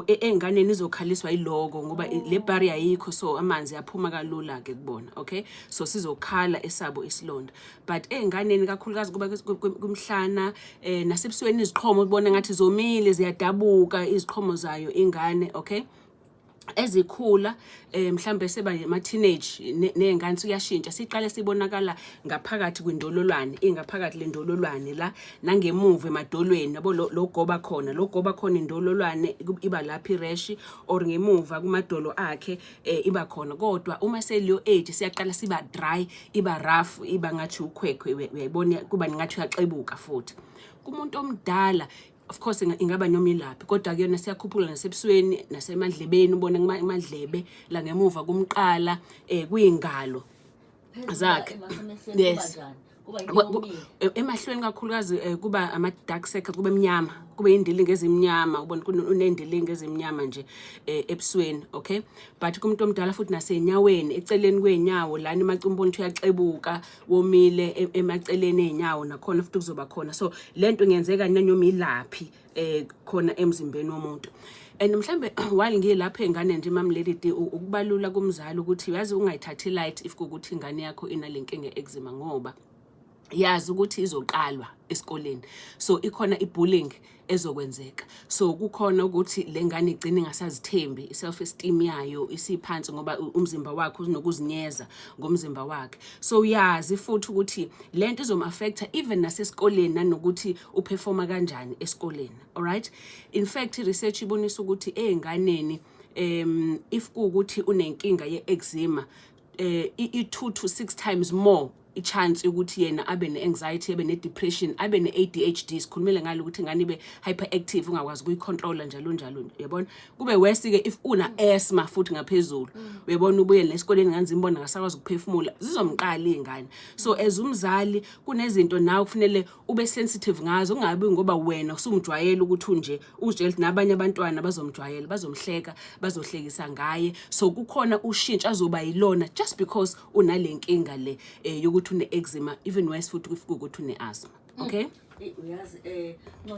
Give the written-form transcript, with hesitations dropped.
Ey'nganeni izokhaliswa yiloko ngoba le barrier ayikho, so amanzi aphuma kalula ke kubona, okay? So sizokhala esabo isilonda, but ey'nganeni kakhulukazi kuba kumhlana nasebusweni, iziqhomo ubona ngathi zomile, ziyadabuka iziqhomo zayo ingane, okay? Ezikhula mhlambe seba ama teenage nezingane, siyashintsha, siqale sibonakala ngaphakathi kwindololwane, ingaphakathi lendololwane la nangemuva emadolweni, yabo, lo goba khona, lo goba khona indololwane, iba lapha i-rash or ngemuva kumadolo akhe iba khona. Kodwa uma seleyo age siyaqala siba dry, iba rough, iba ngathi ukhwekhwe, uyayibona, kuba ngathi uyaxebuka. Futhi kumuntu omdala, of course, ingaba noma ilaphi, kodwa kuyona siyakhuphula nasebusweni nasemadlebeni, ubone kumadlebe la ngemuva kumqala, kuyingalo zakhe. Yes. Kuba into yomile. Emahlweni kakhulukazi kuba ama dark circle, kube mnyama, kube indilinga ezimnyama, ubona unendilinga ezimnyama nje ebusweni, okay? But kumuntu omdala futhi nasenyaweni, eceleni kwenyawo lana emacumboni, ukuthi uyaxebuka, womile emaceleni einyawo nakhona futhi kuzoba khona. So lento ingenzeka nanoma ilaphi khona emzimbeni womuntu. And mhlambe while ngilapha engane nje, Mam Lady D, ukubalula kumzali ukuthi yazi ungayithathi light if kukuthi ingane yakho inale nkinga eczema, ngoba yazi ukuthi izoqalwa esikoleni, so ikhona i-bullying ezokwenzeka. So kukhona ukuthi le ngane igcine ingasazithembi, i-self esteem yayo isiphansi, ngoba umzimba wakhe unokuzinyeza ngomzimba wakhe. So yazi futhi ukuthi lento izom-affecta even nasesikoleni, nanokuthi uperforma kanjani esikoleni, alright? In fact, i-research ibonisa ukuthi ey'nganeni, if kuwukuthi unenkinga ye-eczema, i-2 to 6 times more i-chance yokuthi yena abe ne-anxiety, abe ne-depression, abe ne-ADHD. Sikhulumile ngalo ukuthi ingane ibe hyperactive, ungakwazi ukuyicontrola, njalo njalo, uyabona? Kube worse-ke if una-asthma futhi ngaphezulu, uyabona, ubuye nesikoleni ngane zimbona ngasakwazi ukuphefumula, zizomqala iy'ngane. So as umzali kunezinto nawe kufanele ube sensitive ngazo, ungabi ngoba wena usumjwayele ukuthi unje, uzitshela ukuthi nabanye abantwana bazomjwayela, bazomhleka, bazohlekisa ngaye. So kukhona ushintsho azoba yilona just because unale nkinga le yokuthi une-eczema, even worse futhi kufika ukuthi une-asthma, okay? Uyazi ngcono.